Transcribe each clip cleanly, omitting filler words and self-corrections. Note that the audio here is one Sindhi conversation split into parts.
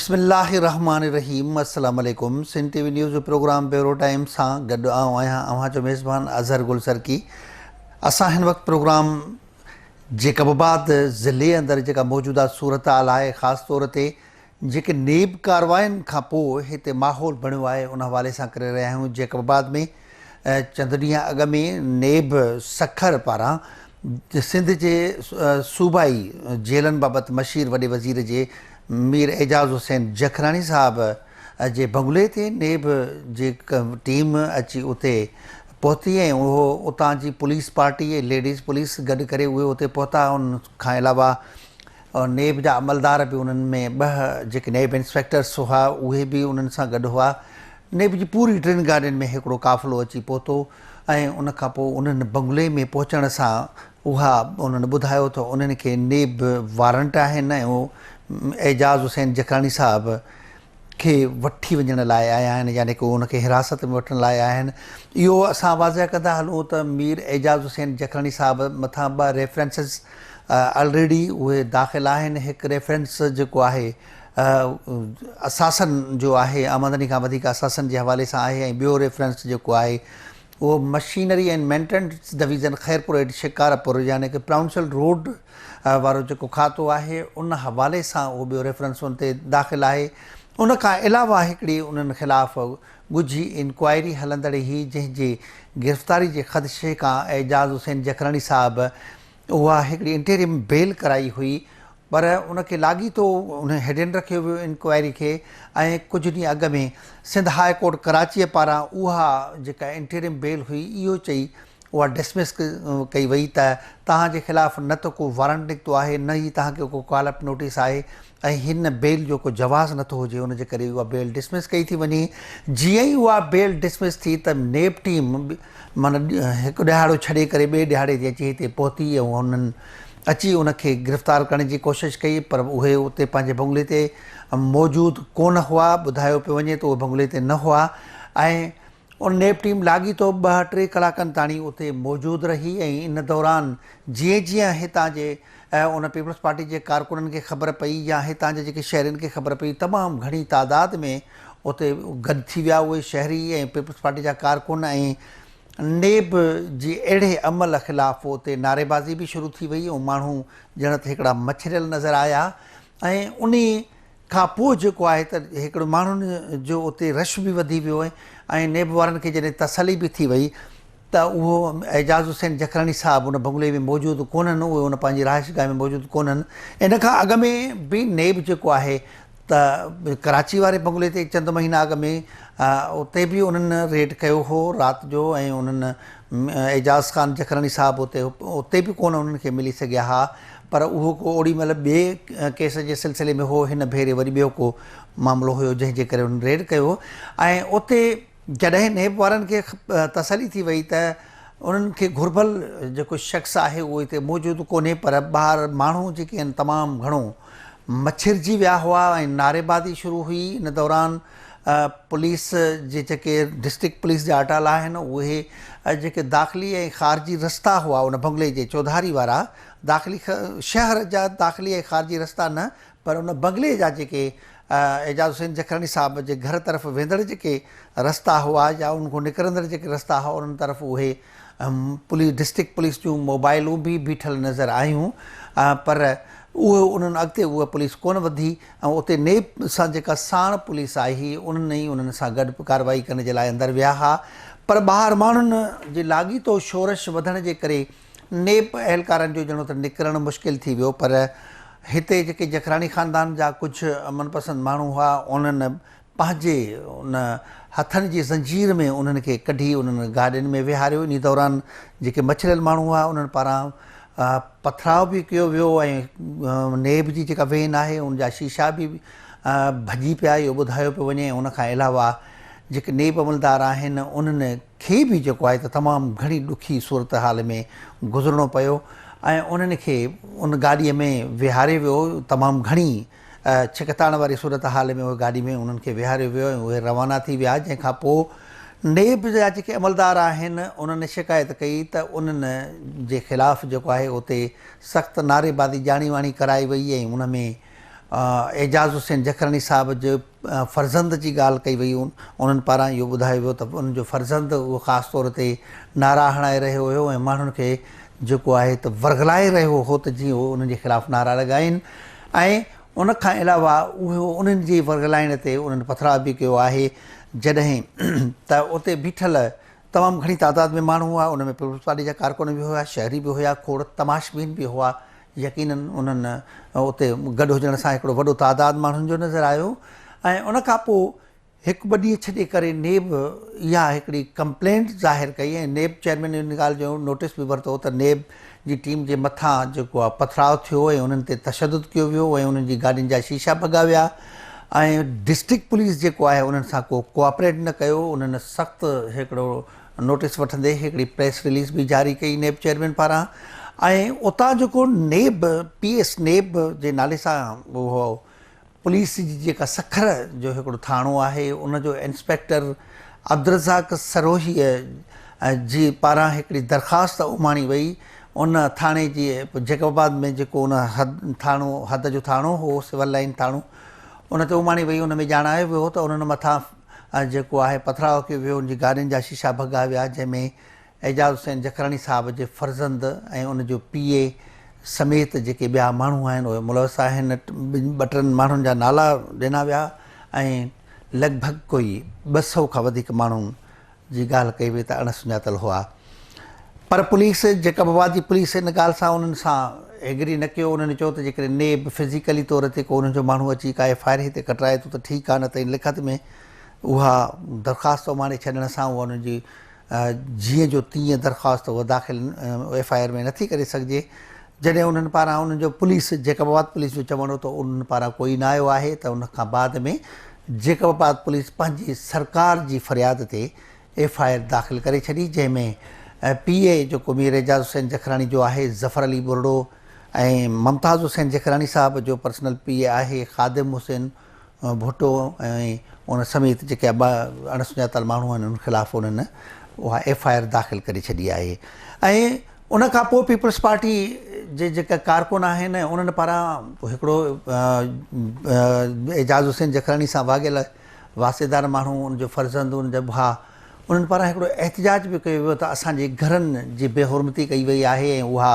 بسم الله الرحمٰن الرحيم السلام عليڪم سنڌ ٽي وي نيوز جو پروگرام بيورو ٽائيم سان گڏ آئون آهيان اوهان جو ميزبان اظهر گل سرڪي اسان هن وقت پروگرام جيڪب آباد ضلعي اندر جيڪا موجوده صورتحال آهي خاص طور تي جيڪي نيب ڪارواين کان پوء هتي ماحول بڻيو آهي ان حوالي سان ڪري رهيا آهيون جيڪب آباد ۾ چند ڏينهن اڳ ۾ نيب سکر پاران سنڌ جي صوبائي جيلن بابت مشير وڏي وزير جي مير اعجاز حسين جکراڻي صاحب جي بنگلي تي نيب جي ٽيم اچي اتي پهتي ۽ اهو اتان جي پوليس پارٽي ۽ ليڊيز پوليس گڏ ڪري اهي اتي پهتا ان کان علاوه نيب جا عملدار به انهن ۾ ٻه جيڪي نيب انسپيڪٽرس هئا اهي به انهن سان گڏ هئا. نيب جي پوري ٽن گاڏين ۾ هڪڙو قافلو اچي پهتو ۽ ان کان پوء انهن بنگلي ۾ پهچڻ سان اها انهن ٻڌايو ته انهن کي نيب وارنٽ آهن ۽ اهو اعجاز حسين جکراڻي صاحب کي وٺي وڃڻ لاء آيا آهن يعني ڪو ان کي حراست ۾ وٺڻ لاء آيا آهن. اهو اسان واضح ڪندا هلون ته مير اعجاز حسين جکراڻي صاحب مٿان ٻه ريفرنسز آلريڊي اهي داخل آهن هڪ ريفرنس جيڪو آهي اثاثن جو آهي آمدني کان وڌيڪ اثاثن جي حوالي سان آهي ۽ ٻيو ريفرنس جيڪو آهي اهو machinery and maintenance division Khairpur at Shikarpur يعني ڪه پرائونسل روڊ وارو جيڪو کاتو آهي ان حوالي سان اهو ٻيو ريفرنس ان تي داخل آهي ان کان علاوه هڪڙي انهن خلاف ڳجهي انڪوائري هلندڙ هئي جنهن جي گرفتاري جي خدشي کان اعجاز حسين جکراڻي صاحب اها هڪڙي انٽيريم بيل ڪرائي هئي پر ان کي لاڳيتو ان هيڊين رکيو ويو انڪوائري کي ۽ ڪجهه ڏينهن اڳ ۾ سنڌ هاء ڪورٽ ڪراچيء پاران اها جيڪا انٽيريم بيل هئي اهو چئي اها ڊسمس ڪئي وئي ته توهان جي خلاف نه ته ڪو وارنٽ نڪتو آهي نه ئي توهان کي ڪو ڪال اپ نوٽيس آهي ۽ هن بيل جو ڪو جواز نٿو هجي ان جي ڪري اها بيل ڊسمس ڪئي ٿي وڃي جيئن ئي اها بيل ڊسمس ٿي ته نيب ٽيم معنيٰ هڪ ڏهاڙو ڇڏي ڪري ٻئي ڏهاڙي تي اچي هتي پهتي ۽ انهن اچي ان کي گرفتار ڪرڻ جي ڪوشش ڪئي پر اهي اتي پنهنجي بنگلي تي موجود ڪونه هئا ٻڌايو پيو وڃي ته اهي بنگلي تي نه هئا ۽ ان نيب ٽيم لاڳيتو ٻه ٽي ڪلاڪن تاڻي اتي موجود رهي ۽ ان دوران جيئن جيئن هتان جي ان پيپلز پارٽي جي ڪارڪنن کي خبر پئي يا هتان جي جيڪي شهرين کي خبر پئي تمام گهڻي تعداد ۾ اتي گڏ ٿي ويا اهي شهري ۽ پيپلز پارٽي جا ڪارڪن ۽ نيب جي اهڙي عمل خلاف اتي نعريبازي به شروع ٿي وئي ۽ ماڻهو ڄڻ ته هڪڙا مڇريل نظر آيا ۽ انهي کان پوء جيڪو آهي ته هڪڙو ماڻهن جو اتي رش به وڌي ويو ۽ نيب وارن کي جڏهن تسلي به ٿي وئي ته اهو اعجاز حسين جکراڻي صاحب ان بنگلي ۾ موجود ڪونهن اهي ان پنهنجي رهائش گاهه ۾ موجود ڪونهن ان کان اڳ ۾ به نيب جيڪو آهي ته ڪراچي واري بنگلي تي چند مهينا اڳ ۾ اتي به انهن ريڊ ڪيو هو رات جو ۽ انهن اعجاز خان جکراڻي صاحب اتي اتي به ڪونه انهن کي ملي سگهيا ها پر اهو ڪو اوڏي مهل ٻئي ڪيس جي سلسلي ۾ هو، هن ڀيري وري ٻيو ڪو معاملو هيو جنهن جي ڪري هن ريڊ ڪيو ۽ اتي جڏهن نيب وارن کي تسلي ٿي وئي ته انهن کي گهربل جيڪو شخص آهي اهو هتي موجود ڪونهي پر ٻاهر ماڻهو جيڪي آهن تمام گهڻو مڇرجي ويا هئا ۽ نعريبازي شروع هئي ان دوران پوليس جي جيڪي ڊسٽرڪٽ پوليس جا اٽالا آهن اهي جيڪي داخلي ۽ خارجي رستا هئا ان بنگلي جي چوڌاري وارا داخلي شهر جا داخلي ۽ خارجي رستا نه پر ان بنگلي جا جيڪي اعجاز حسين جکراڻي صاحب جي گهر طرف ويندڙ جيڪي رستا هئا يا ان کان نڪرندڙ جيڪي رستا هئا انهن طرف اهي پوليس ڊسٽرڪٽ پوليس جون موبائلون به بيٺل نظر آيون پر اهو انهن اڳتي اها پوليس ڪونه وڌي ۽ اتي نيب سان جيڪا ساڻ پوليس آئي هئي انهن ئي انهن سان گڏ ڪارروائي ڪرڻ جي لاء اندر ويا ها پر ٻاهر ماڻهن جي لاڳيتو شورش وڌڻ جي ڪري نيب اهلڪارن جو ڄڻو ته نڪرڻ مشڪل ٿي ويو پر هتي جيڪي جکراڻي خاندان جا ڪجهه امن پسند ماڻهو هئا انهن پنهنجي ان هٿن جي زنجير ۾ انهن کي ڪڍي انهن گاڏين ۾ ويهاريو انهي دوران جيڪي مڇريل ماڻهو هئا انهن پاران پٿراء به ڪيو ويو ۽ نيب جي جيڪا وين آهي ان جا شيشا به ڀڄي پيا اهو ٻڌايو پيو وڃي ان کان علاوه جيڪي نيب عملدار آهن انهن کي به جيڪو آهي ته تمام گهڻي ڏکي صورتحال ۾ گذرڻو پيو ۽ انهن کي ان گاڏيء ۾ ويهاريو ويو تمام گهڻي ڇڪتاڻ واري صورتحال ۾ اهي گاڏي ۾ انهن کي ويهاريو ويو ۽ اهي روانا ٿي ويا جنهن کان پوء نيب جا جيڪي عملدار آهن انهن شڪايت ڪئي ته انهن جي خلاف جيڪو آهي اتي سخت نعريبازي ڄاڻي واڻي ڪرائي وئي ۽ ان ۾ اعجاز حسين جکراڻي صاحب جي فرزند جي ڳالهه ڪئي وئي انهن پاران اهو ٻڌايو ويو ته انهن جو فرزند اهو خاص طور تي نعرا هڻائي رهيو هيو ۽ ماڻهن کي جيڪو آهي ته ورغلائي رهيو هو ته جيئن اهي انهن جي خلاف نعرا لڳائين ۽ ان کان علاوه اهو انهن جي ورغلائڻ تي انهن پٿراء به ڪيو آهي جڏهن ته اتي بيٺل تمام گهڻي تعداد ۾ ماڻهو هئا، ان ۾ پيپلز پارٽي جا ڪارڪن به هيا، شهري به هيا، کوڙ تماشبين به هئا، يقينن انهن اتي گڏ هجڻ سان هڪڙو وڏو تعداد ماڻهن جو نظر آيو ۽ ان کان پوء هڪ ٻه ڏينهن ڇڏي ڪري نيب اها هڪڙي ڪمپلينٽ ظاهر ڪئي ۽ نيب چيئرمين ان ڳالهه جو نوٽيس به ورتو ته نيب جي ٽيم جي مٿان جيڪو آهي پٿراء ٿيو ۽ انهن تي تشدد ڪيو ويو ۽ انهن جي گاڏين جا شيشا ڀڳا ويا ۽ ڊسٽرڪٽ پوليس جيڪو آهي انهن سان ڪو ڪوآپريٽ نه ڪيو انهن سخت هڪڙو نوٽيس وٺندي هڪڙي پريس رليز به جاري ڪئي نيب چيئرمين پاران ۽ اتان جيڪو نيب پي ايس نيب جي نالي سان اهو پوليس جي جيڪا سکر جو هڪڙو ٿاڻو آهي ان جو انسپيڪٽر عبدالرزاق سروهيء جي پاران هڪڙي درخواست اماڻي وئي ان ٿاڻي جي جيڪب آباد ۾ جيڪو ان حد ٿاڻو حد جو ٿاڻو هو سول لائين ٿاڻو ان تي اماڻي وئي ان ۾ ڄاڻايو ويو ته انهن مٿان جيڪو آهي پٿراء ڪيو ويو ان جي گاڏين جا شيشا ڀڳا ويا جنهن ۾ اعجاز حسين جکراڻي صاحب جي فرزند ۽ ان جو پي اي سميت جيڪي ٻيا ماڻهو آهن اهي ملوث آهن. ٻن ٽن ماڻهن جا نالا ڏنا ويا ۽ لڳ ڀڳ ڪوئي 200 کان وڌيڪ ماڻهن جي ڳالهه ڪئي وئي ته اڻ سڃاتل هئا پر پوليس جيڪب آباد جي پوليس ان ڳالهه سان انهن سان ايگري نه ڪيو انهن چيو ته جيڪڏهن نيب فزيڪلي طور تي ڪو انهن جو ماڻهو اچي ڪا ايف I R هتي ڪٽرائي ٿو ته ٺيڪ آهي نه ته ان لکت ۾ اها درخواست اماڻي ڇڏڻ سان اها انهن جي جيئن جو تيئن درخواست اها داخل ايف I R ۾ نٿي ڪري سگهجي جڏهن انهن پاران انهن جو پوليس جيڪب آباد پوليس جو چوڻ هو ته انهن پاران ڪوئي نه آيو آهي ته ان کان بعد ۾ جيڪب آباد پوليس پنهنجي سرڪار جي فرياد تي ايف I R داخل ڪري ڇڏي جنهن ۾ پي اي جيڪو مير اعجاز حسين جکراڻي جو آهي ظفر علي ٻرڙو ۽ ممتاز حسين جکراڻي صاحب جو پرسنل پي اي آهي خادم حسين ڀٽو ۽ ان سميت جيڪي ٻه اڻ سڃاتل ماڻهو آهن انهن خلاف انهن اها ايف I R داخل ڪري ڇڏي آهي ۽ ان کان پوء پيپلز پارٽي جي جيڪا ڪارڪن آهن انهن پاران هڪڙو اعجاز حسين جکراڻي سان واڳيل واسطيدار ماڻهو ان جو فرزند ان جا ڀاء انهن پاران هڪڙو احتجاج به ڪيو ويو ته اسان جي گهرن جي بي حرمتي ڪئي وئي آهي ۽ اها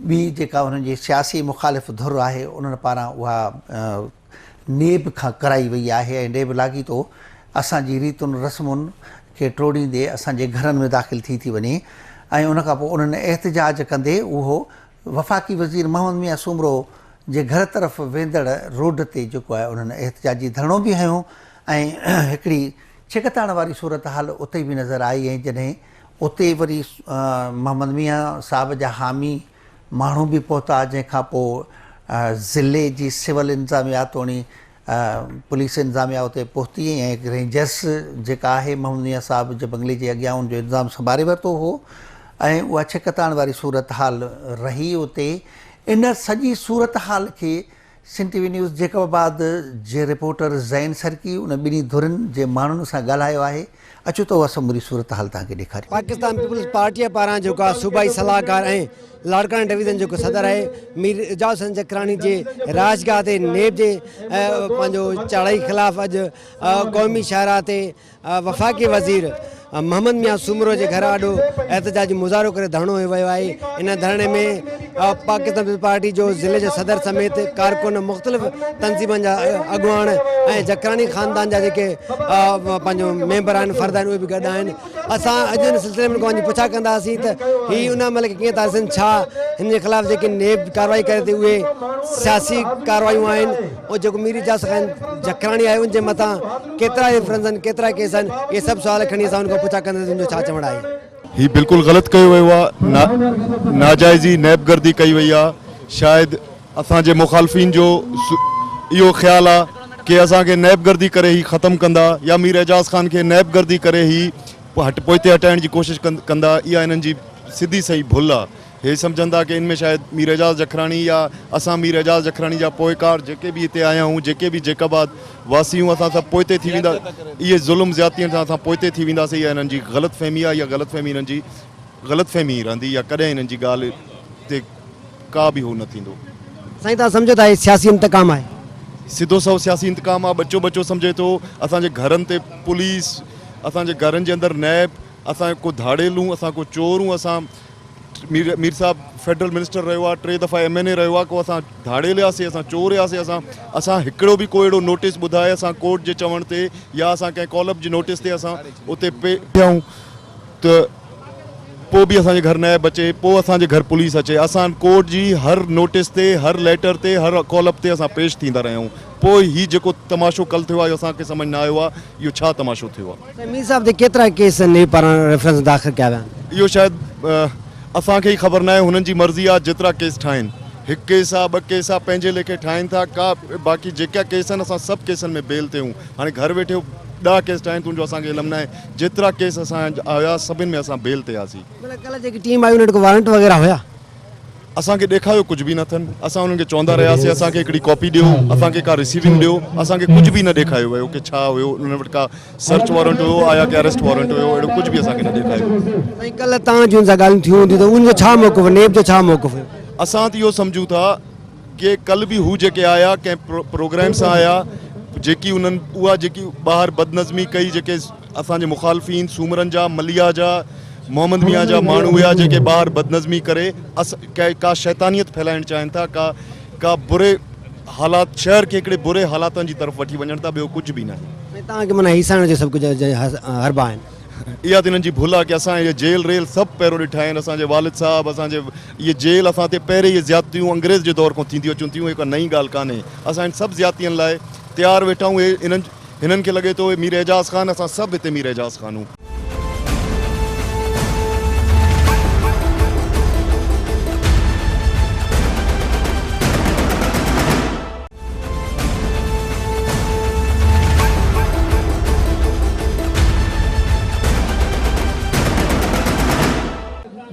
ٻي جيڪا انهن جي سياسي مخالف ڌر آهي انهن پاران اها نيب کان ڪرائي وئي آهي ۽ نيب لاڳيتو اسان جي ريتن رسمن کي ٽوڙيندي اسان جي گهرن ۾ داخل ٿي ٿي وڃي ۽ ان کان پوء انهن احتجاج ڪندي اهو وفاقي وزير محمد ميان سومرو جي گهر طرف ويندڙ روڊ تي جيڪو آهي انهن احتجاجي ڌرڻو به هنيو ۽ هڪڙي ڇڪتاڻ واري صورتحال اتي به نظر آئي ۽ جڏهن اتي وري محمد ميان صاحب جا حامي ماڻهو به پهتا جنهن کان پوء ضلعي جي سول انتظاميا توڻي پوليس انتظاميا اتي پهتي ۽ رينجرس جيڪا آهي محمد ميان صاحب جي بنگلي جي اڳيان ان جو انتظام سنڀاري ورتو هو ۽ اها ڇڪتاڻ واري صورتحال رهي اتي ان سڄي صورتحال کي Sindh T V news Jacobabad جي رپورٽر زين سرڪي ان ٻنهي ڌرين جي ماڻهن سان ڳالهايو آهي اچو ته اها سموري صورتحال توهان کي ڏيکاريون. پاڪستان پيپلز پارٽيء پاران جيڪو آهي صوبائي صلاحڪار ۽ لاڙڪاڻي ڊويزن جيڪو صدر آهي مير اعجاز حسين جکراڻي جي رهائشگاهه تي نيب جي پنهنجو چاڙهائي خلاف اڄ قومي شاهراهه تي وفاقي وزير محمد ميان سومرو جي گهر آڏو احتجاجي مظاهرو ڪري ڌرڻو هنيو ويو آهي ان ڌرڻي ۾ پاڪستان پيپلز پارٽي جو ضلعي جو صدر سميت ڪارڪن مختلف تنظيمن جا اڳواڻ ۽ جکراڻي خاندان جا جيڪي پنهنجو ميمبر آهن فرد آهن اهي به گڏ آهن اسان اڄ ان سلسلي ۾ وڃي پڇا ڪنداسين ته هي ان عمل کي ڪيئن ٿا ڏسن ڇا هن جي خلاف جيڪي نيب ڪارروائي ڪري ٿي اهي سياسي ڪارروائيون آهن ۽ جيڪو مير اعجاز خان جکراڻي آهي ان جي مٿان ڪيترا ريفرنس آهن ڪيترا ڪيس آهن اهي سڀ سوال کڻي اسان ان کان پڇا ڪنداسين ان جو ڇا چوڻ آهي. هي بلڪل غلط ڪيو ويو آهي ناجائزي نيب گردي ڪئي وئي آهي شايد اسان جي مخالفين جو اهو خيال آهي ڪي اسان کي نيب گردي ڪري هي ختم ڪندا يا مير اعجاز خان کي نيب گردي ڪري هي پوئتي هٽائڻ جي ڪوشش ڪندا اها انهن جي سڌي سئي ڀل آهي هي سمجهن ٿا ڪي ان ۾ شايد مير اعجاز جکراڻي يا اسان مير اعجاز جکراڻي جا پوئڪار جيڪي به هتي آيا آهيون جيڪي به جيڪب آباد واسي آهيون اسان سڀ پوئتي ٿي ويندا اهي ظلم زيادتين سان اسان پوئتي ٿي وينداسين اها انهن جي غلط فهمي آهي اها غلط فهمي انهن جي غلط فهمي ئي رهندي يا ڪڏهن انهن جي ڳالهه تي ڪا به هو نه ٿيندو. سائين توهان سمجهو ٿا هي سياسي انتقام آهي؟ سڌو سنئون سياسي انتقام آ ٻچو ٻچو سمجهي ٿو اسان جي گهرن تي پوليس اسان جي گهرن جي اندر نيب اسان ڪو ڌاڙيلون اسان ڪو چورون اسان مير مير صاحب فيڊرل منسٽر رهيو آ ٽي دفعا ايم اين اي رهيو آ ڪو اسان ڌاڙيل هياسي اسان چور هياسي اسان اسان هڪڙو به ڪو اهڙو نوٽيس ٻڌائي اسان ڪورٽ جي چوڻ تي يا اسان ڪنهن ڪال اپ جي نوٽيس تي اسان اتي پي آهيون ته پوء به اسان جي گهر نيب اچي پوء اسان جي گهر پوليس اچي اسان ڪورٽ جي هر نوٽيس تي هر ليٽر تي هر ڪال اپ تي اسان پيش ٿيندا رهيا آهيون پوء هي جيڪو تماشو ڪل ٿيو آهي اهو اسان کي سمجهه نه آيو آهي اهو ڇا تماشو ٿيو آهي. سائين مير صاحب تي ڪيترا ڪيس نيب پاران ريفرنس داخل ڪيا ويا آهن؟ اهو شايد اسان کي ئي خبر ناهي هنن جي مرضي آهي جيترا ڪيس ٺاهين هڪ ڪيس آهي ٻه ڪيس آهي پنهنجي ليکي ٺاهين ٿا ڪا باقي جيڪا ڪيس آهن اسان سڀ ڪيسن ۾ بيل تي آهيون هاڻي گهر ويٺي ڏهه ڪيس ٺاهين تنهنجو اسان کي علم ناهي جيترا ڪيس اسان جا هيا سڀن ۾ اسان بيل تي هياسين. مطلب ڪلهه جيڪي ٽيم آئي ان وٽ ڪو وارنٽ وغيره هيا؟ اسان کي ڏيکايو ڪجهه به نه اٿن اسان انهن کي چوندا رهياسين اسان کي هڪڙي ڪاپي ڏيو اسان کي ڪا رسيونگ ڏيو اسان کي ڪجهه به نه ڏيکايو ويو ڪي ڇا هيو انهن وٽ ڪا سرچ وارنٽ هيو آيا ڪي اريسٽ وارنٽ هيو اهڙو ڪجهه به اسان کي نه ڏيکايو ويو. سائين ڪلهه توهان جون ان سان ڳالهيون ٿيون هونديون ته ان جو ڇا موقف هو نيب جو ڇا موقف هيو؟ اسان ته اهو سمجهون ٿا ڪي ڪل به هو جيڪي آيا ڪنهن پروگرام سان آيا جيڪي انهن اها جيڪي ٻاهر بدنظمي ڪئي جيڪي اسان جي مخالفين سومرن جا مليا جا محمد ميان جا ماڻهو هيا جيڪي ٻاهر بدنظمي ڪري ڪا شيطانيت ڦهلائڻ چاهين ٿا ڪا ڪا بري حالات شهر کي هڪڙي بري حالاتن جي طرف وٺي وڃڻ ٿا ٻيو ڪجهه به ناهي. ۽ توهان کي معنيٰ هيسائڻ جو سڀ ڪجهه حربا آهن. اها ته انهن جي ڀل آهي ڪي اسان اهي جيل ريل سڀ پهرو ڏٺا آهن اسان جي والد صاحب اسان جي اهي جيل اسان تي پهرين اهي زيادتيون انگريز جي دور کان ٿينديون اچن ٿيون اهي ڪا نئين ڳالهه ڪانهي اسان ان سڀ زيادتين لاء تيار ويٺا آهيون اهي انهن هنن کي لڳي ٿو اهي مير اعجاز خان اسان سڀ هتي مير اعجاز خان هون.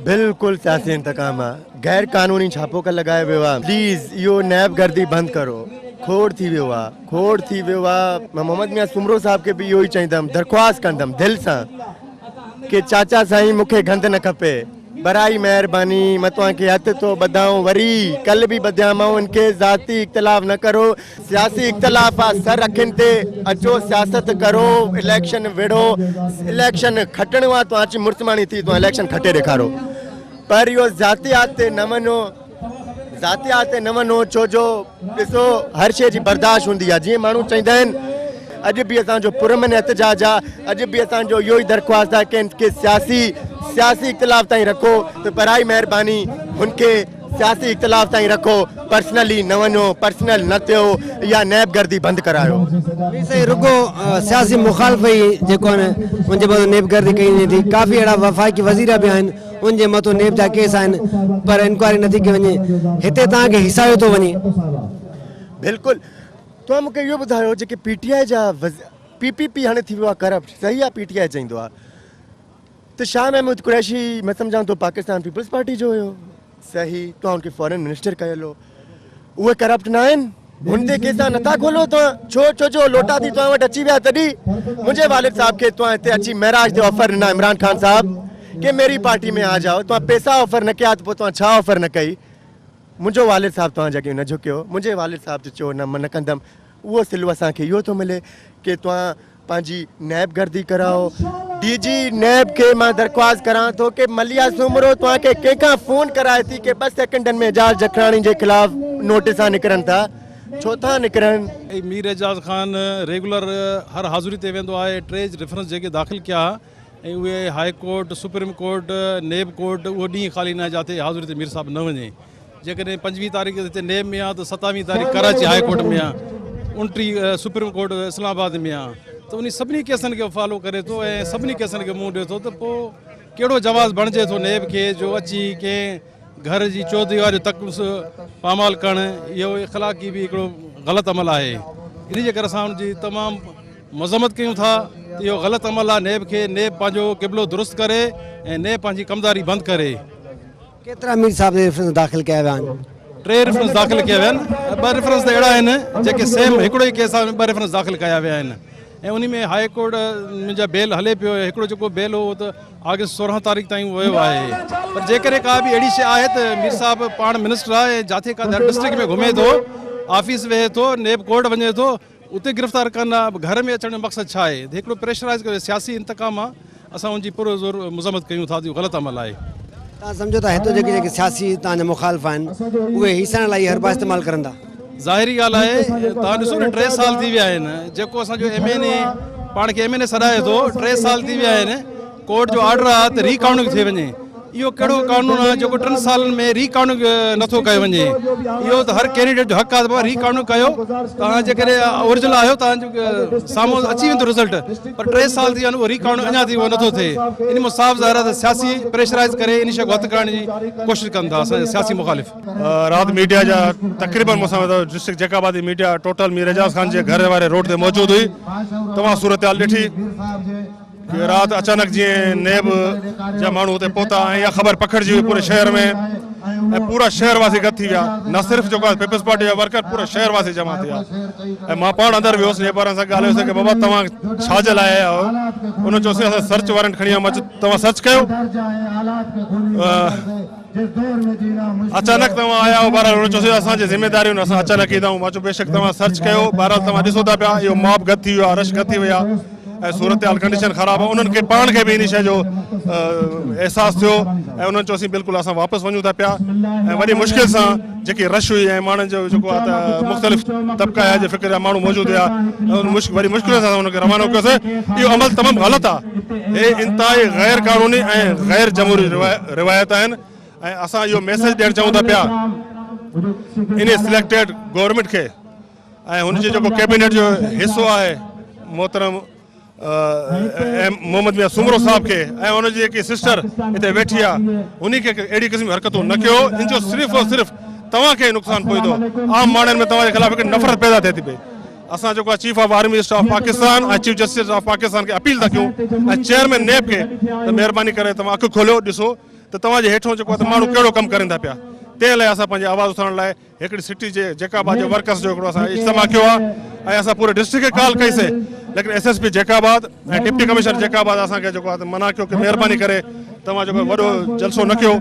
بلڪل سياسي انتقام آ غير قانوني ڇاپو ڪل لڳايو ويو آ پليز اهو نيب گردي بند ڪرو کوڙ ٿي ويو آ کوڙ ٿي ويو آ مان محمد ميان سومرو صاحب کي به اهو ئي چئيندم درخواست ڪندم دل سان ڪي چاچا سائين مونکي گند نه کپي برائي مهرباني مان توهان کي هٿ ٿو ٻڌائون وري ڪل به ٻڌيامائون ان کي ذاتي اختلاف نه ڪرو سياسي اختلاف آ سر اکين تي اچو سياست ڪرو اليڪشن وڙهو اليڪشن کٽڻو آ توهان اچي مڙس ماڻي ٿي توهان اليڪشن کٽي ڏيکارو پر اهو ذاتيات تي نه وڃو ذاتيات تي نه وڃو ڇو جو ڏسو هر شيء جي برداشت هوندي آهي جيئن ماڻهو چئيندا آهن اڄ به اسان جو پرامن احتجاج آهي اڄ به اسان جو اهو ئي درخواست آهي ڪي کي سياسي سياسي اختلاف تائين رکو ته برائي مهرباني هن کي سياسي اختلاف تائين رکو پرسنلي نه وڃو پرسنل نه ٿيو يا نيب گردي بند ڪرايو. مير سائين رڳو سياسي مخالف ئي جيڪو آهن ان جي مٿان نيب گردي ڪئي وڃي ٿي ڪافي اهڙا وفاقي وزير به آهن ان جي مٿو نيب جا ڪيس آهن پر انڪوائري نٿي ڪئي وڃي هتي توهان کي هيسايو ٿو وڃي. بلڪل توهان مونکي اهو ٻڌايو جيڪي پي ٽي آء جا پي پي پي هاڻي ٿي ويو آهي ڪرپٽ صحيح آهي پي ٽي آء چئيندو آهي ته شاهه محمود قريشي مان سمجهان ٿو پاڪستان پيپلز پارٽي جو هيو صحيح توهان ان کي فارن منسٽر ڪيل هو اهي ڪرپٽ نه آهن هن تي ڪيسا نٿا کولو توهان ڇو ڇو جو لوٽا ٿي توهان وٽ اچي ويا تڏهن منهنجي والد صاحب کي توهان هتي اچي معراج تي آفر ڏنا عمران خان صاحب ڪي ميري پارٽي ۾ آ جائو توهان پيسا آفر نه ڪيا ته پوء توهان ڇا آفر نه ڪئي منهنجو والد صاحب توهان جي اڳيان نه جهڪيو منهنجي والد صاحب چيو نه مان نه ڪندم اهو صلو اسان کي اهو ٿو ملي ڪي توهان پنهنجي نيب گردي ڪراء ڊي جي نيب کي مان درخواست ڪران ٿو ڪي مليا سومرو توهان کي ڪنهن کان فون ڪرائي ٿي ڪي ٻه سيڪنڊن ۾ اعجاز جکراڻي جي خلاف نوٽيسا نڪرن ٿا ڇو ٿا نڪرن. مير اعجاز خان ريگولر هر حاضري تي ويندو آهي ٽي ريفرنس جيڪي داخل ڪيا ۽ اهي high court supreme court NAB court اهو ڏينهن خالي ناهي جاتي حاضري تي مير صاحب نه وڃي جيڪڏهن پنجويهه تاريخ هتي نيب ۾ آ ته ستاويهه تاريخ ڪراچي هاء ڪورٽ ۾ آ اڻٽيهه سپريم ڪورٽ اسلام آباد ۾ آ ته انهي سڀني ڪيسن کي فالو ڪري ٿو ۽ سڀني ڪيسن کي منهن ڏئي ٿو ته پوء ڪهڙو جواز بڻجي ٿو نيب کي جو اچي ڪنهن گهر جي چوديواري جو تقدس پامال ڪرڻ اهو اخلاقي به هڪڙو غلط عمل آهي انهي جي ڪري اسان ان جي تمام مذمت ڪيون ٿا ته اهو غلط عمل آهي نيب کي نيب پنهنجو قبلو درست ڪري ۽ نيب پنهنجي ڪمداري بند ڪري. ڪيترا مير صاحب تي ريفرنس داخل ڪيا ويا آهن؟ ٽي ريفرنس داخل ڪيا ويا آهن ۽ ٻه ريفرنس ته اهڙا آهن جيڪي سيم هڪڙو ئي ڪيس آهي ٻه ريفرنس داخل ڪيا ويا آهن ۽ انهي ۾ هاء ڪورٽ منهنجا بيل هلي پيو هڪڙو جيڪو بيل هو اهو ته آگسٽ 16 تاريخ تائين ويو آهي پر جيڪڏهن ڪا به اهڙي شيء آهي ته مير صاحب پاڻ منسٽر آهي ۽ جاٿي ڪاٿي هر ڊسٽرڪٽ ۾ گهمي ٿو آفيس ويهي ٿو نيب ڪورٽ وڃي ٿو اتي گرفتار ڪن ها گهر ۾ اچڻ جو مقصد ڇا آهي هڪڙو پريشرائز ڪيو سياسي انتقام آ اسان ان جي پر زور مذمت ڪيون ٿا ته اهو غلط عمل آهي. توهان سمجهو ٿا هتو جيڪي جيڪي سياسي توهان جا مخالف آهن اهي هيسائڻ لاء اهي حربا استعمال ڪرن ٿا. ظاهري ڳالهه آهي توهان ڏسو نه ٽي سال ٿي ويا آهن جيڪو اسان جو ايم اين اي پاڻ کي ايم اين اي سڏائي ٿو ٽي سال ٿي ويا آهن ڪورٽ جو آرڊر آهي ته ري ڪائونٽنگ ٿي وڃي اهو ڪهڙو قانون آهي جيڪو ٽن سالن ۾ ري ڪائونٽنگ نٿو ڪيو وڃي اهو ته هر ڪينڊيڊيٽ جو حق آهي ته بابا ري ڪائونٽنگ ڪيو توهان جيڪڏهن اوريجنل آهيو توهان جو سامهون اچي ويندو رزلٽ پر ٽي سال ٿي ويا آهن اهو ري ڪائونٽنگ اڃا تائين اهو نٿو ٿئي ان مان صاف ظاهر آهي ته سياسي پريشرائز ڪري ان شيء کي هٿ ڪرڻ جي ڪوشش ڪن ٿا اسان جا سياسي مخالف. رات ميڊيا جا تقريبن مون سان ڊسٽرڪٽ جيڪب آباد جي ميڊيا ٽوٽل مير اعجاز خان جي گهر واري روڊ تي موجود هئي توهان صورتحال ڏٺي ڪي رات اچانڪ جيئن نيب جا ماڻهو اتي پهتا ۽ اها خبر پکڙجي وئي پوري شهر ۾ ۽ پورا شهر واسي گڏ ٿي ويا نه صرف جيڪو آهي پيپلز پارٽي جا ورڪر پورا شهر واسي جمع ٿي ويا ۽ مان پاڻ اندر ويس نيب وارن سان ڳالهايوسين ڪي بابا توهان ڇا جي لاء آيا آهيو انهن چيوسين اسان سرچ وارنٽ کڻي آيا آهيون توهان سرچ ڪيو اچانڪ توهان آيا آهيو بهرحال انهن چيوسين اسان جي ذميداريون اسان اچانڪ ايندا آهيون مان چيو بيشڪ توهان سرچ ڪيو بهرحال توهان ڏسو ٿا پيا اهو ماب گڏ ٿي ويو آهي رش گڏ ٿي وئي آهي ۽ صورتحال ڪنڊيشن خراب آهي انهن کي پاڻ کي به ان شيء جو احساس ٿيو ۽ انهن چيو اسين بلڪل اسان واپس وڃون ٿا پيا ۽ وڏي مشڪل سان جيڪي رش هئي ۽ ماڻهن جو جيڪو آهي ته مختلف طبقا جي فڪر جا ماڻهو موجود هيا وڏي مشڪل سان انهن کي روانو ڪيوسين اهو عمل تمام غلط آهي هي انتهائي غير قانوني ۽ غير جمهوري روايت آهن ۽ اسان اهو ميسيج ڏيڻ چاهيون ٿا پيا ان سليڪٽيڊ گورنمينٽ کي ۽ هن جي جيڪو ڪيبينيٽ جو حصو آهي محترم محمد ميان سومرو صاحب کي ۽ ان جي جيڪي سسٽر هتي ويٺي آهي انهي کي اهڙي قسم جون حرڪتون نه ڪيو ان جو صرف اور صرف توهان کي نقصان پهچندو عام ماڻهن ۾ توهان جي خلاف هڪ نفرت پيدا ٿئي ٿي پئي اسان جيڪو آهي chief of army staff Pakistan ۽ chief justice of Pakistan کي اپيل ٿا ڪيون ۽ چيئرمين نيب کي ته مهرباني ڪري توهان اک کوليو ڏسو ته توهان جي هيٺون جيڪو آهي ته ماڻهو ڪهڙو ڪم ڪرين ٿا پيا تنهن لاء اسان پنهنجي آواز اٿارڻ لاء هڪڙي سٽي جي جيڪب آباد جي ورڪرز جو هڪڙو اسان اجتماع ڪيو آهي ۽ اسان پوري ڊسٽرڪٽ کي ڪال ڪئي سي ليڪن S S P Jacobabad ۽ deputy commissioner Jacobabad اسان کي جيڪو آهي منع ڪيو ڪي مهرباني ڪري توهان جيڪو وڏو جلسو نه ڪيو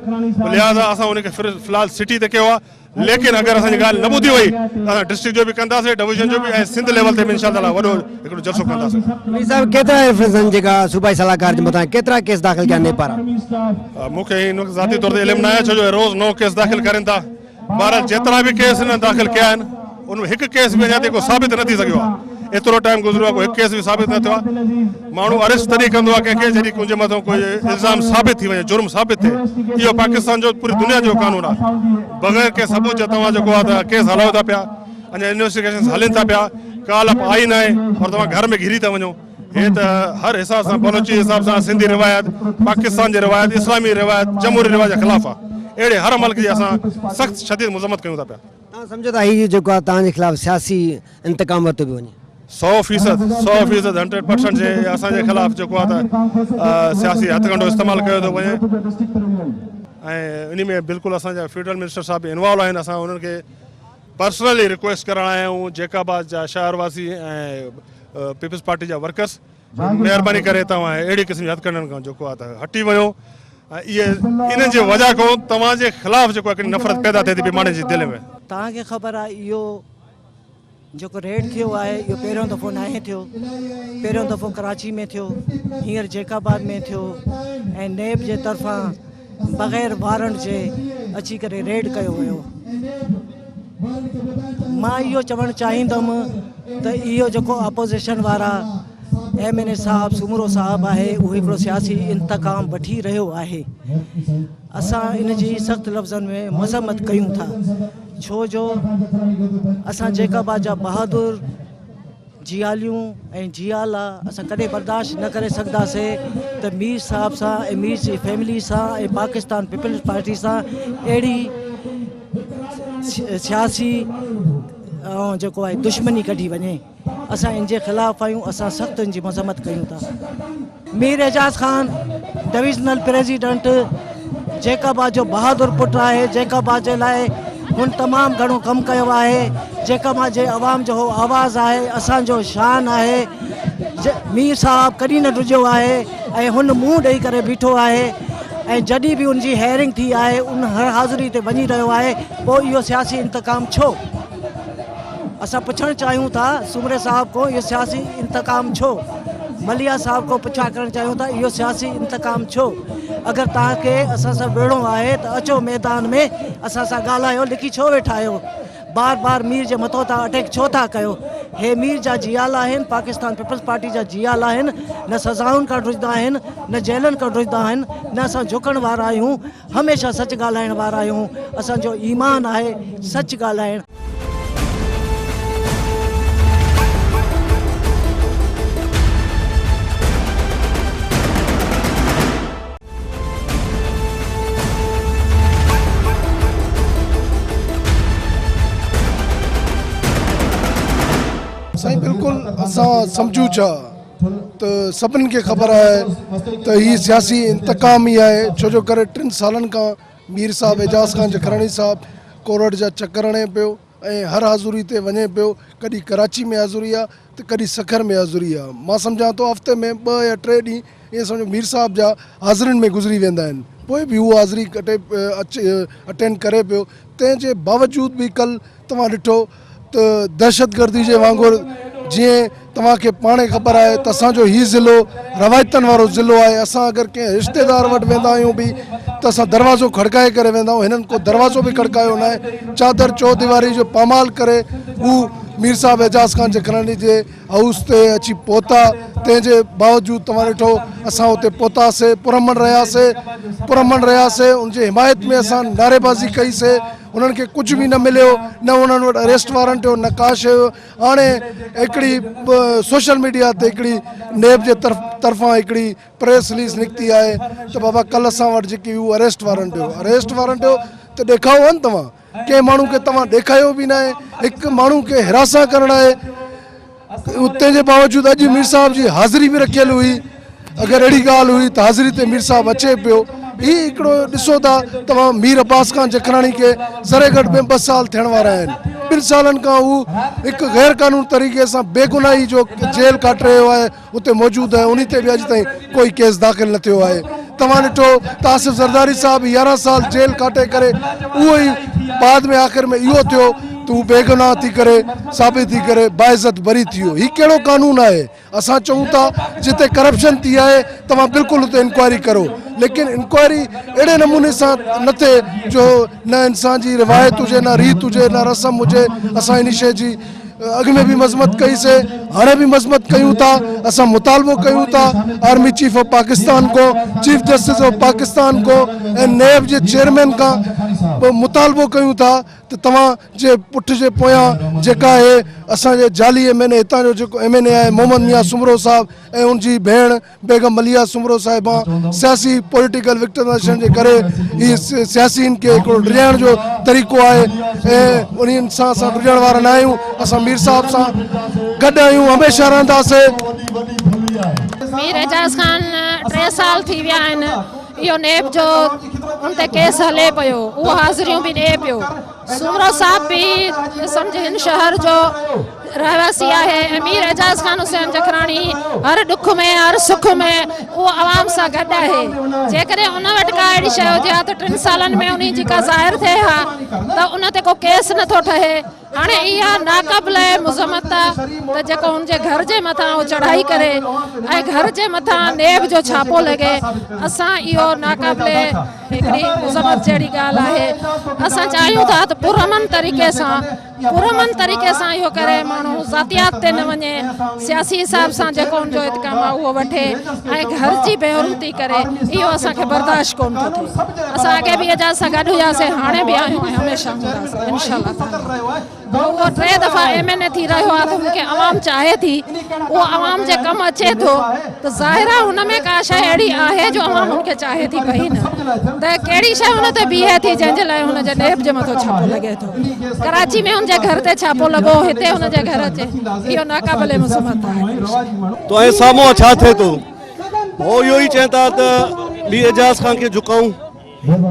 لهٰذا اسان ان کي في الحال سٽي تي ڪيو آهي ليڪن اگر اسان جي ڳالهه نه ٻڌي وئي ته اسان ڊسٽرڪٽ جو به ڪنداسين ڊويزن جو به ۽ سنڌ ليول تي به انشاء الله تعالٰي وڏو هڪڙو جلسو ڪنداسين. مير صاحب ڪيترا ريفرنس جيڪا صوبائي صلاحڪار جي مٿان ڪيترا ڪيس داخل ڪيا نيب پاران؟ مون کي هن وقت ذاتي طور تي علم ناهي ڇو جو روز نئون ڪيس داخل ڪرين ٿا. بهرحال جيترا به ڪيس هنن داخل ڪيا آهن ان ۾ هڪ ڪيس به اڃا تائين ڪو ثابت نه ٿي سگهيو آهي ايترو ٽائيم گذريو آهي ڪو هڪ ڪيس به ثابت نه ٿيو آهي ماڻهو اريسٽ تڏهن ڪندو آهي ڪنهن کي جڏهن ڪنهن جي مٿان ڪوئي الزام ثابت ٿي وڃي جرم ثابت ٿئي اهو پاڪستان جو پوري دنيا جو قانون آهي بغير ڪنهن ثبوت جي توهان جيڪو آهي ته ڪيس هلايو ٿا پيا اڃا انويسٽيگيشن هلن ٿا پيا ڪال اپ آئي ناهي پر توهان گهر ۾ گهري ٿا وڃو هي ته هر حساب سان بلوچي حساب سان سنڌي روايت، پاڪستان جي روايت، اسلامي روايت، جمهوري روايت جي خلاف آهي. اهڙي هر عمل جي اسان سخت شديد مذمت ڪيون ٿا پيا. توهان سمجهو ٿا هي جيڪو آهي توهان جي خلاف سياسي انتقام ورتو پيو وڃي؟ سئو فيصد، 100% هنڊريڊ پرسنٽ جي اسان جي خلاف جيڪو آهي ته سياسي هٿڪنڊو استعمال ڪيو ٿو وڃي ۽ انهي ۾ بلڪل اسان جا فيڊرل منسٽر صاحب به انوالو آهن اسان انهن کي پرسنلي رڪويسٽ ڪرڻ آيا آهيون جيڪب آباد جا شهر واسي ۽ پيپلز پارٽي جا ورڪرس مهرباني ڪري توهان اهڙي قسم جي هٿڪنڊن کان جيڪو آهي ته هٽي وڃو ۽ اهي انهن جي وجه کان توهان جي خلاف جيڪو هڪڙي نفرت پيدا ٿئي ٿي پئي ماڻهن جي دل ۾. توهان کي خبر آهي اهو جيڪو ريڊ ٿيو آهي اهو پهريون دفعو ناهي ٿيو پهريون دفعو ڪراچي ۾ ٿيو هينئر جيڪب آباد ۾ ٿيو ۽ نيب جي طرفان بغير وارنٽ جي اچي ڪري ريڊ ڪيو ويو. مان اهو چوڻ چاهيندم ته اهو جيڪو اپوزيشن وارا ايم اين اي صاحب سومرو صاحب آهي اهو هڪڙو سياسي انتقام وٺي رهيو آهي اسان ان جي سخت لفظن ۾ مذمت ڪيون ٿا ڇو جو اسان جيڪب آباد جا بهادر جياليون ۽ جيالا اسان ڪڏهن برداشت نه ڪري سگهنداسين ته مير صاحب سان ۽ مير جي فيملي سان ۽ پاڪستان پيپلز پارٽي سان اهڙي سياسي جيڪو آهي دشمني ڪڍي وڃي اسان ان جي خلاف آهيون اسان سخت ان جي مذمت ڪيون ٿا. Mir Ejaz Khan divisional president Jacobabad جو بهادر پٽ آهي جيڪب آباد جي لاء هن تمام گهڻو ڪم ڪيو آهي جيڪب آباد جي عوام جو هو آواز آهي اسان جو شان آهي مير صاحب ڪڏهن نه ڊڄيو آهي ۽ هن منهن ڏئي ڪري بيٺو آهي ۽ جڏهن به ان جي هيئرنگ ٿي آهي ان هر حاضري تي وڃي رهيو آهي پوء اهو سياسي انتقام ڇو؟ اسان پڇڻ چاهيون ٿا سومري صاحب کان اهو سياسي انتقام ڇو؟ مليحه صاحب کان پڇا ڪرڻ چاهيون ٿا اهو سياسي انتقام ڇو؟ اگر توهان کي اسان سان وڙهڻو آهي ته اچو ميدان ۾ اسان سان ڳالهايو لڪي ڇو ويٺا آهيو؟ بار بار مير جي مٿو تان اٽيڪ ڇو ٿا ڪيو؟ هي مير جا جيالا آهن، پاڪستان پيپلز پارٽي جا جيالا آهن، نه سزائن کان ڊڄندا آهن، نه جيلن کان ڊڄندا آهن، نه اسان جهڪڻ وارا آهيون، هميشه سچ ڳالهائڻ وارا آهيون، اسان جو ايمان آهي سچ ڳالهائڻ. سائين بلڪل اسان سمجهون ڇا ته سڀني کي خبر آهي ته هي سياسي انتقام ئي آهي ڇو جو ڪري ٽن سالن کان مير صاحب اعجاز خان جکراڻي صاحب ڪورٽ جا چڪر هڻي پيو ۽ هر حاضري تي وڃي پيو ڪڏهن ڪراچي ۾ حاضري آ ته ڪڏهن سکر ۾ حاضري آ مان سمجهان ٿو هفتي ۾ ٻه يا ٽي ڏينهن ائين سمجهو مير صاحب جا حاضرين ۾ گذري ويندا آهن پوء به هو حاضري ڪٽي اٽينڊ ڪري پيو تنهن جي باوجود به ڪل توهان ڏٺو ته دهشتگردي جي وانگر جيئن توهان کي پاڻ خبر آهي ته اسان جو هي ضلعو روايتن وارو ضلعو آهي اسان اگر ڪنهن رشتيدار وٽ ويندا آهيون به ته اسان دروازو کڙڪائي ڪري ويندا آهيون هنن ڪو دروازو به کڙڪايو ناهي چادر چوديواري جو پامال ڪري هو مير صاحب اعجاز خان جکراڻي جي هائوس تي اچي پهتا تنهن جي باوجود توهان ڏٺو اسان اتي پهتاسي پرامن رهياسي پرامن رهياسي ان جي حمايت ۾ اسان نعريبازي ڪئي سي انهن کي ڪجهه به نه مليو نه انهن وٽ اريسٽ وارنٽ هيو نه ڪا شيء هيو هاڻي هڪڙي سوشل ميڊيا تي هڪڙي نيب جي طرف طرفان هڪڙي پريس رليز نڪتي آهي ته بابا ڪل اسان وٽ جيڪي هو اريسٽ وارنٽ هيو اريسٽ وارنٽ هيو ته ڏيکاء آهن توهان ڪنهن ماڻهو کي توهان ڏيکايو به ناهي هڪ ماڻهو کي هراسان ڪرڻ آهي اتي جي باوجود اڄ مير صاحب جي حاضري به رکيل هئي اگر اهڙي ڳالهه هئي ته حاضري تي مير صاحب اچي پيو هي هڪڙو ڏسو ٿا توهان مير عباس خان جکراڻي کي ذري گهٽ ۾ ٻه سال ٿيڻ وارا آهن ٻن سالن کان هو هڪ غير قانون طريقي سان بيگناهي جو جيل ڪاٽي رهيو آهي اتي موجود آهي انهي تي به اڄ تائين ڪوئي ڪيس داخل نه ٿيو آهي توهان ڏٺو ته آصف زرداري صاحب 11 سال جيل ڪاٽي ڪري اهو ئي بعد ۾ آخر ۾ اهو ٿيو ته هو بيگناهه ٿي ڪري ثابت ٿي ڪري باعزت بري ٿي ويو هي ڪهڙو قانون آهي اسان چئون ٿا جتي ڪرپشن ٿي آهي توهان بلڪل اتي انڪوائري ڪرو ليڪن انڪوائري اهڙي نموني سان نه ٿئي جو نه انسان جي روايت هجي نه ريت هجي نه رسم هجي اسان ان شيء جي اڳ ۾ به مذمت ڪئي سي هاڻي به مذمت ڪيون ٿا اسان مطالبو ڪيون ٿا آرمي چيف آف پاڪستان کو چيف جسٽس آف پاڪستان کو ۽ نيب جي چيئرمين کان مطالبو ڪيون ٿا ته توهان جي پٺ جي پويان جيڪا آهي اسان جي جعلي ايم اين اي هتان جو جيڪو ايم اين اي آهي محمد ميان سومرو صاحب ۽ ان جي ڀيڻ بيگم مليحه سومرو صاحبه سياسي پوليٽيڪل وڪٽمائيزيشن جي ڪري هي سياسين کي هڪڙو ڊڄائڻ جو طريقو آهي ۽ انهن سان اسان ڊڄڻ وارا نه آهيون اسان مير صاحب سان گڏ آهيون هميشه رهنداسين. مير اعجاز خان ٽي سال ٿي ويا آهن اهو نيب جو ان تي ڪيس هلي پيو اهو حاضريون به ڏئي پيو سومرو صاحب به سمجهه هن شهر جو رهواسي آهي ۽ مير اعجاز خان حسين جکراڻي هر ڏک ۾ هر سک ۾ اهو عوام سان گڏ آهي جيڪڏهن ان وٽ ڪا اهڙي شيء هجي ها ته ٽن سالن ۾ انهي جي ڪا ظاهر ٿئي ها ته ان تي ڪو ڪيس نٿو ٺهي هاڻي اها ناقابل مذمت آ ته جيڪو ان جي گهر جي مٿان اهو چڙهائي ڪري ۽ گهر جي مٿان نيب جو ڇاپو لڳي اسان اهو ناقابل هڪڙي مذمت جهڙي ڳالهه آهي اسان چاهيون ٿا ته پرامن طريقي سان پرامن طريقي سان اهو ڪري ماڻهو ذاتيات تي نه وڃي سياسي حساب سان جيڪو ان جو اتقام آهي اهو وٺي ۽ گهر جي بي حرمتي ڪري اهو اسان کي برداشت ڪونه ٿو ٿئي اسان اڳي به اعجاز سان گڏ هياسين هاڻي به آهيون ۽ هميشه هونداسين انشاء الله تعالي. اهو ٽي دفعا ايم اين اي ٿي رهيو آهي ته هن کي عوام چاهي ٿي اهو عوام جي ڪم اچي ٿو ته ظاهر آهي هن ۾ ڪا شيء اهڙي آهي جو عوام هن کي چاهي ٿي پئي نه ته ڪهڙي شيء هن تي بيهي ٿي جنهن جي لاء هن جي نيب جي مٿو ڇاپو لڳي ٿو ڪراچي ۾ هن جي گهر تي ڇاپو لڳو هتي هن جي گهر اچي اهو ناقابل مذمت آهي. تو ۽ سامهون ڇا ٿئي ٿو هو اهو ئي چين ٿا ته مير اعجاز خان کي جهڪائون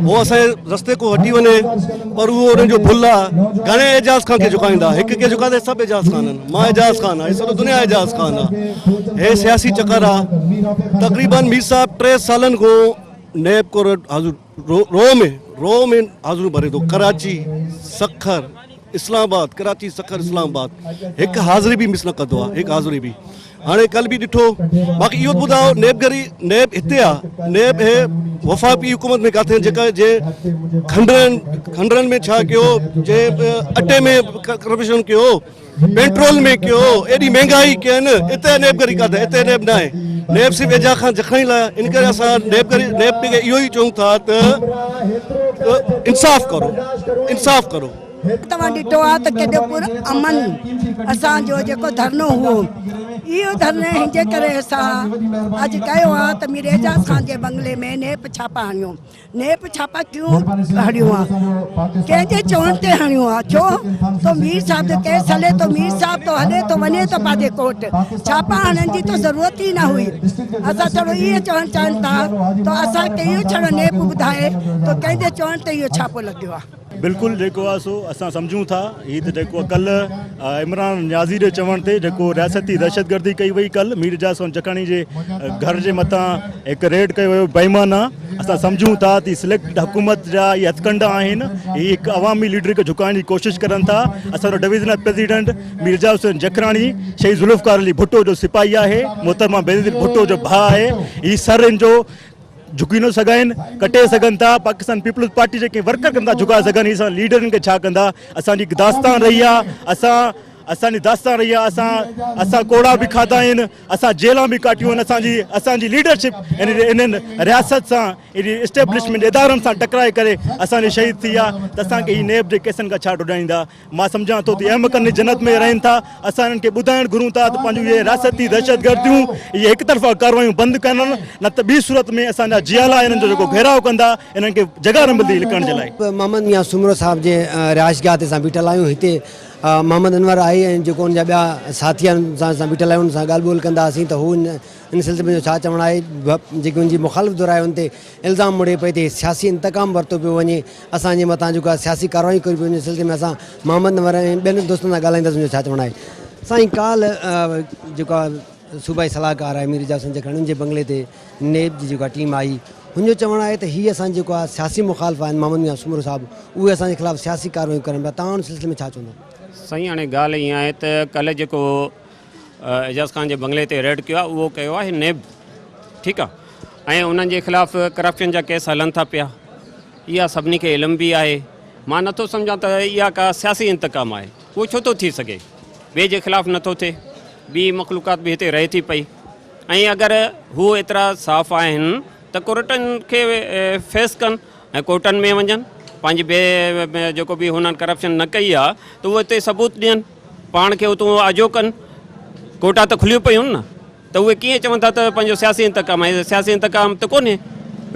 هو اسان جي رستي کان هٽي وڃي پر اهو انهن جو ڀل آ گهڻي اعجاز خان کي جهڪائيندا هڪ کي جهڪائيندا سڀ اعجاز خان آهن مان اعجاز خان آهيان سڄو دنيا اعجاز خان آ هي سياسي چڪر آ تقريبن مير صاحب ٽي سالن کان نيب ڪورٽ حاضر رو ۾ رو ۾ حاضريون ڀري ٿو ڪراچي سکر اسلام آباد ڪراچي سکر اسلام آباد هڪ حاضري به مس نه ڪندو آ هڪ حاضري به هاڻي ڪل به ڏٺو باقي اهو ٻڌاء نيب گري نيب هتي آ نيب هي وفاقي حڪومت ۾ ڪاٿي جيڪا جي کنڊرن کنڊرن ۾ ڇا ڪيو جي اٽي ۾ ڪرپشن ڪيو پيٽرول ۾ ڪيو ايڏي مهنگائي ڪين اتي نيب گري ڪاٿي اتي نيب نه آهي نيب صرف ايجا خان جکڻي لاء ان ڪري اسان نيب گري نيب کي اهو ئي چئون ٿا ته انصاف ڪرو انصاف ڪرو. توهان ڏٺو آهي ته ڪيڏو پر امن اسان جو جيڪو ڌرڻو هو اهو ڌرڻو هن جي ڪري اسان اڄ ڪيو آهي ته مير اعجاز خان جي بنگلي ۾ نيپ ڇاپا هڻيو نيپ ڇاپا ڪيون هڻيو آ ڪنهن جي چوڻ تي هڻيو آ ڇو تو مير صاحب جو ڪيس هلي ٿو مير صاحب تو هلي ٿو وڃي ٿو پنهنجي ڪورٽ ڇاپا هڻڻ جي تو ضرورت ئي نه هئي اسان ڇڙو اهو چوڻ چاهيون ٿا تو اسان کي اهو ڇڙو نيپ ٻڌائي تو ڪنهن جي چوڻ تي اهو ڇاپو لڳيو آ. بلڪل جيڪو آ سو اسان سمجهون ٿا هي ته جيڪو ڪلهه عمران نيازي جي چوڻ تي جيڪو رياستي دهشتگردي ڪئي وئي ڪلهه مير اعجاز خان جکاڻي جي گهر جي مٿان هڪ ريڊ ڪيو ويو بيمانا اسان سمجهون ٿا ته سليڪٽ حڪومت جا اهي هٿڪنڊا آهن هي هڪ عوامي ليڊر کي جهڪائڻ جي ڪوشش ڪرن ٿا اسان جو ڊويزنل پريزيڊنٽ مير اعجاز حسين جکراڻي شهيد ذوالفقار علي ڀٽو جو سپاهي آهي محترمه بينظير ڀٽو جو ڀاء آهي هي سر ان جو جهڪي نه سگهن ڪٽي سگهن ٿا پاڪستان پيپلز پارٽي جي ڪنهن ورڪر کي نٿا جهڪائي سگهن هي اسان ليڊرن کي ڇا ڪندا اسان جي داستان رهي آ اسان اسان جي داستان رهي آ اسان اسان ڪوڙا به کاڌا آهن اسان جيلان به ڪاٽيون آهن اسان جي اسان جي ليڊرشپ انهن رياست سان اسٽيبلشمينٽ ادارن سان ٽڪرائي ڪري اسان جي شهيد ٿي آ ته اسان کي هي نيب جي ڪيسن کان ڇا ڊوڏائيندا مان سمجهان ٿو ته احمقن جنت ۾ رهن ٿا، اسان انهن کي ٻڌائڻ گهرون ٿا ته پنهنجون اهي رياستي دهشتگرديون، اهي هڪ طرفا ڪارروايون بند ڪن نه ته ٻي صورت ۾ اسان جا جيالا انهن جو جيڪو گهيراء ڪندا، انهن کي جڳهه نه ملندي لڪڻ جي لاء. محمد ميان سومرو صاحب جي رهائشگاهه تي اسان بيٺل آهيون هتي محمد انور آهي ۽ جيڪو ان جا ٻيا ساٿي آهن ان سان اسان بيٺل آهيون ان سان ڳالهه ٻولهه ڪنداسين ته هو ان سلسلي ۾ ڇا چوڻ آهي جيڪي ان جي مخالف ڌر آهي ان تي الزام مڙهي پئي ته سياسي انتقام ورتو پيو وڃي اسان جي مٿان جيڪو آهي سياسي ڪارروائيون ڪيون پيون وڃن ان سلسلي ۾ اسان محمد انور ۽ ٻين دوستن سان ڳالهائينداسين جو ڇا چوڻ آهي سائين ڪالهه جيڪو آهي صوبائي صلاحڪار آهي مير اعجاز حسين جکراڻي ان جي بنگلي تي نيب جي جيڪا ٽيم آئي هن جو چوڻ آهي ته هي اسان جيڪو آهي سياسي مخالف آهن محمد ميان سومرو صاحب اهي اسان جي خلاف سياسي ڪارروائيون ڪرن پيا توهان ان سلسلي ۾ ڇا چوندو؟ سائين هاڻي ڳالهه ائين آهي ته ڪالهه جيڪو اعجاز خان جي بنگلي تي ريڊ ڪيو آهي اهو ڪيو آهي نيب ٺيڪ آهي ۽ انهن جي خلاف ڪرپشن جا ڪيس هلن ٿا پيا اها سڀني کي علم به آهي مان نٿو سمجهان ته اها ڪا سياسي انتقام آهي اهو ڇو ٿو ٿي سگهي ٻئي جي خلاف نٿو ٿئي ٻي مخلوقات به هتي رهي ٿي پئي ۽ اگر هو ايترا صاف آهن ته ڪورٽن کي فيس ڪن ۽ ڪورٽن ۾ وڃن پنهنجي بي جيڪو به هنن ڪرپشن نه ڪئي آهي ته اهو اتي ثبوت ڏين پاڻ کي اتو آجو ڪن ڪوٽا ته کليون پيون نه ته اهي ڪيئن چون ٿا ته پنهنجو سياسي انتقام آهي سياسي انتقام ته ڪونهي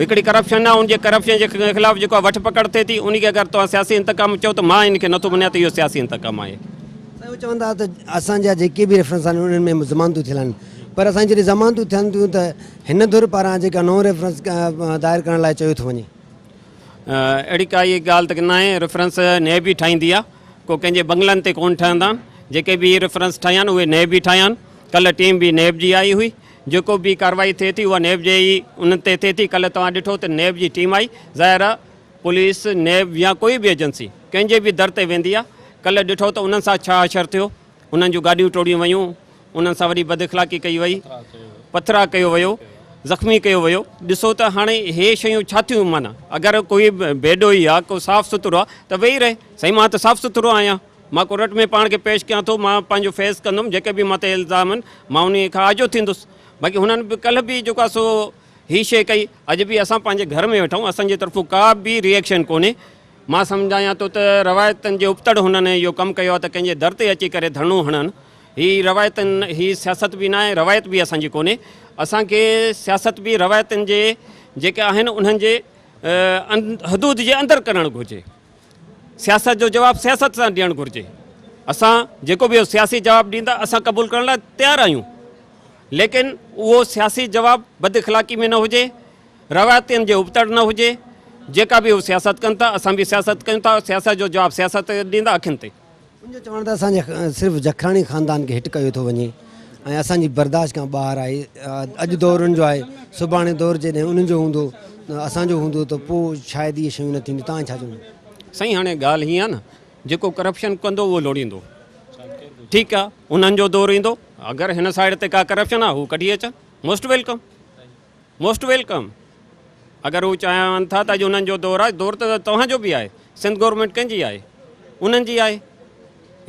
هڪڙي ڪرپشن آهي ان جي ڪرپشن جي خلاف جيڪو وٺ پڪڙ ٿئي ٿي ان کي اگر توهان سياسي انتقام چئو ته مان ان کي نٿو مڃان ته اهو سياسي انتقام آهي. سائين هو چون ٿا ته اسان جا جيڪي به ريفرنس آهن انهن ۾ ضمانتون ٿيل آهن پر اسان جڏهن ضمانتون ٿين ٿيون ته هن ڌر پاران جيڪا نئون ريفرنس دائر ڪرڻ لاء چيو ٿو وڃي. اهڙي ڪائي ڳالهه ته ناهي ريفرنس نيب ئي ٺاهيندي آهي ڪو ڪنهن جي بنگلن تي ڪونه ٺهندا آهن جيڪي به ريفرنس ٺاهيا آهن اهي نيب ئي ٺاهيا آهن ڪلهه ٽيم به نيب جي آئي هئي جيڪو به ڪارروائي ٿئي ٿي اها نيب جي ئي ان تي ٿئي ٿي ڪلهه توهان ڏٺو ته نيب جي ٽيم آئي ظاهر آهي پوليس نيب يا ڪوئي به ايجنسي ڪنهن جي به در تي ويندي آهي ڪلهه ڏٺو ته انهن سان ڇا حشر ٿيو انهن جون گاڏيون ٽوڙيون ويون انهن سان وڏي بد اخلاقي ڪئي وئي پٿراء ڪيو ويو زخمي ڪيو ويو ڏسو ته هاڻي هي شيون ڇا ٿيون معنيٰ اگر ڪوئي بي ڏوهي آهي ڪو صاف سٿرو آهي ته ويهي رهي سائين مان ته صاف سٿرو آهيان مان ڪورٽ ۾ پاڻ کي پيش ڪيان ٿو، مان پنهنجو فيس ڪندم، جيڪي به مان تي الزام آهن، مان انهي کان آجو ٿيندس. باقي هنن به ڪلهه به جيڪو آهي سو هي شيء ڪئي، اڄ به اسان پنهنجي گهر ۾ ويٺا آهيون، اسان جي طرفون ڪا به ري ايڪشن ڪونهي. مان سمجهايان ٿو ته روايتن جي ابتڙ هنن اهو ڪم ڪيو آهي ته ڪنهن جي در تي اچي ڪري ڌرڻو هڻن، هي روايتن هي سياست به ناهي، روايت به اسان جي ڪونهي. اسان کي سياست به روايتن جي جيڪي آهن انهن جي حدود جي اندر ڪرڻ گهرجي. سياست جو جواب سياست سان ڏيڻ گهرجي. اسان جيڪو به سياسي جواب ڏيندا اسان قبول ڪرڻ لاء تيار آهيون ليڪن اهو سياسي جواب بد اخلاقي ۾ نه هجي، روايتن جي ابتڙ نه هجي، جيڪا به هو سياست ڪن ٿا اسان به سياست ڪيون ٿا، سياست جو جواب سياست ڏيندا اکين تي. ان جو چوڻ ته اسان جي صرف جکراڻي خاندان کي هٽ ڪيو ٿو وڃي ۽ اسان جي برداشت کان ٻاهر آهي اڄ دور ان جو آهي سڀاڻي دور جڏهن انهن جو هوندو اسان جو هوندو ته پوء شايد اهي شيون نه ٿينديون توهان ڇا چوندو. سائين هاڻي ڳالهه هيئن آهي نه. جيڪو ڪرپشن ڪندو اهو لوڙيندو. ٺيڪ آ انهن جو دور ايندو اگر هن سائيڊ تي ڪا ڪرپشن آ هو ڪڍي اچن موسٽ welcome most welcome اگر هو چاهين ٿا ته اڄ انهن جو دور آ دور ته توهان جو به آهي سنڌ گورنمينٽ ڪنهن جي آهي انهن جي آهي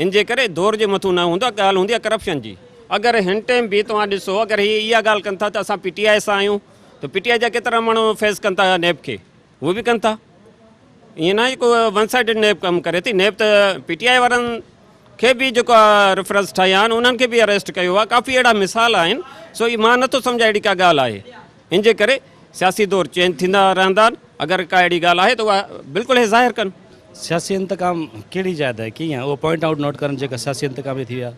ان جي ڪري دور جي مٿو نه هوندو آ ڳالهه هوندي آ ڪرپشن جي اگر هن ٽائيم به توهان ڏسو اگر هي اها ڳالهه ڪن ٿا ته اسان پي ٽي آء سان آهيون ته پي ٽي آء جا ڪيترا ماڻهو فيس ڪن ٿا نيب کي اهي به ڪن ٿا ائين ناهي ڪو ون سائيڊڊ نيب ڪم ڪري ٿي نيب ته پي ٽي آء وارن کي به جيڪو ريفرنس ٺاهيا آهن انهن کي به اريسٽ ڪيو آهي ڪافي اهڙا مثال آهن سو اي مان نٿو سمجهان اهڙي ڪا ڳالهه آهي ان جي ڪري سياسي دور چينج ٿيندا رهندا آهن اگر ڪا اهڙي ڳالهه آهي ته اها بلڪل هي ظاهر ڪن. سياسي انتقام ڪهڙي جاء تي ڪيئن اهو پوائنٽ آئوٽ نوٽ ڪرن جيڪا سياسي انتقام ٿي ويا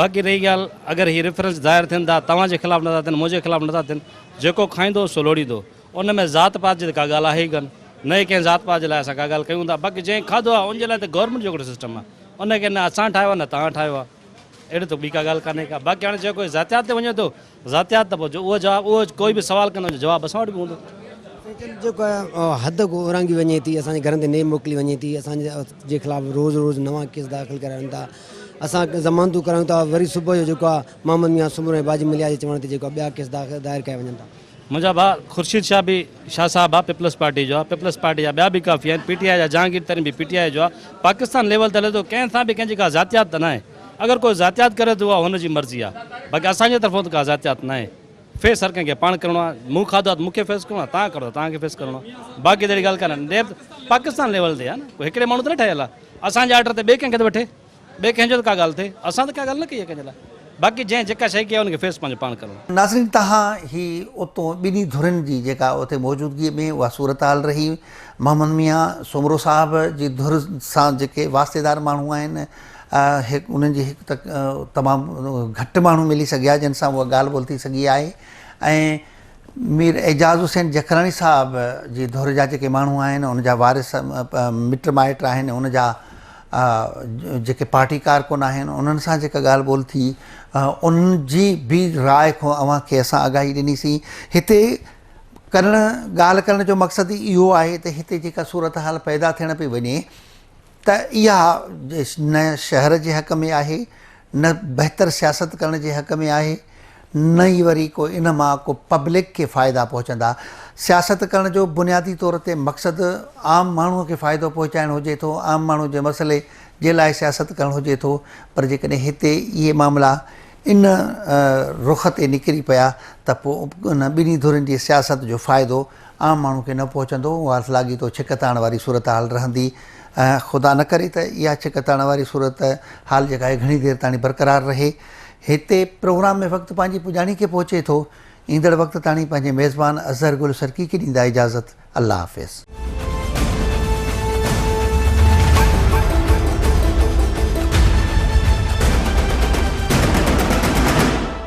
باقي رهي ڳالهه اگر هي ريفرنس ظاهر ٿين ٿا توهان جي خلاف نٿا ٿين منهنجي خلاف نٿا ٿين جيڪو کائيندو سو لوڙيندو ان ۾ ذات پات جي ته ڪا ڳالهه آهي ئي ڪانه، نه ئي ڪنهن ذات پات جي لاء اسان ڪا ڳالهه ڪيون ٿا، باقي جنهن کاڌو آهي ان جي لاء ته گورنمينٽ جو هڪڙو سسٽم آهي، ان کي نه اسان ٺاهيو آهي نه توهان ٺاهيو آهي، اهڙي ته ٻي ڪا ڳالهه ڪانهي ڪا، باقي هاڻي جيڪو ذاتيات تي وڃي ٿو، ذاتيات ته پوء اهو جواب اهو ڪوئي به سوال ڪندو ان جو جواب اسان وٽ به هوندو. سائين جيڪو حد کان اورانگهي وڃي ٿي، اسان جي گهرن تي نيب موڪلي وڃي ٿي، اسان جي خلاف روز روز نوان ڪيس داخل ڪرايا وڃن ٿا، اسان ضمانتون ڪرايون ٿا وري صبح جو جيڪو آهي محمد ميان سومرو ۽ باجي مليا جي چوڻ تي جيڪو آهي ٻيا ڪيس دائر ڪيا وڃن ٿا. منهنجا ڀاء خورشيد شاهه به شاهه صاحب آ پيپلز پارٽي جو آ پيپلز پارٽي جا ٻيا به ڪافي آهن پي ٽي آء جا جهانگير ترين به پي ٽي آء جو آ پاڪستان ليول تي هلي ٿو ڪنهن سان به ڪنهن جي ڪا ذاتيات ته ناهي اگر ڪو ذاتيات ڪري ٿو اها هن جي مرضي آ باقي اسان جي طرفون ته ڪا ذاتيات ناهي فيس هر ڪنهن کي پاڻ ڪرڻو آ مون کاڌو آ ته مون کي فيس ڪرڻو آ توهان کاڌو آ توهان کي فيس ڪرڻو آ باقي ته اهڙي ڳالهه ڪانهي نيب پاڪستان ليول تي آ نه ڪو هڪڙي ماڻهو ته نه ٺهيل آ اسان جي آرڊر تي ٻئي ڪنهن کي ته وٺي. ٻئي ڪنهن جو ته ڪا ڳالهه ٿئي، اسان ته ڪا ڳالهه نه ڪئي آهي ڪنهن جي لاء، باقي جنهن جيڪا شيء ڪئي آهي ان کي فيس پنهنجو پاڻ ڪرڻو. ناظرين تهان هي اتون ٻنهي ڌرين جي جيڪا اتي موجودگي ۾ اها صورتحال رهي محمد ميان سومرو صاحب جي ڌر سان جيڪي واسطيدار ماڻهو آهن هڪ انهن جي هڪ ته تمام گهٽ ماڻهو ملي سگهيا جن سان اها ڳالهه ٻولهه ٿي سگهي آهي ۽ مير اعجاز حسين جکراڻي صاحب جي ڌر جا جيڪي ماڻهو آهن ان جا وارث مٽ مائٽ آهن ان جا جيڪي پارٽي ڪارڪن آهن انهن سان جيڪا ڳالهه ٻولهه ٿي انهن جي به راء کان اوهان کي اسان آگاهي ڏنيسين هتي ڪرڻ ڳالهه ڪرڻ جو مقصد ئي اهو آهي ته هتي جيڪا صورتحال پيدا ٿيڻ پئي وڃي ته اها نه شهر جي حق ۾ آهي نه بهتر سياست ڪرڻ جي حق ۾ آهي نه ئي وري ڪو ان مان ڪو پبلڪ کي فائدا پهچندا. سياست ڪرڻ جو بنيادي طور تي مقصد عام ماڻهو کي فائدو پهچائڻ هجي ٿو، عام ماڻهو جي مسئلي جي لاء سياست ڪرڻ هجي ٿو پر جيڪڏهن هتي اهي معاملا ان رخ تي نڪري پيا ته پوء ان ٻنهي ڌرين جي سياست جو فائدو عام ماڻهو کي نه پهچندو، اها لاڳيتو ڇڪتاڻ واري صورتحال رهندي ۽ خدا نه ڪري ته اها ڇڪتاڻ واري صورتحال جيڪا آهي گهڻي دير تاڻي برقرار رهي. هتي پروگرام ۾ وقت پنهنجي پڄاڻي کي پهچي ٿو. ايندڙ وقت تاڻي پنهنجي ميزبان اظهر گل سرڪي کي ڏيندا اجازت. الله حافظ.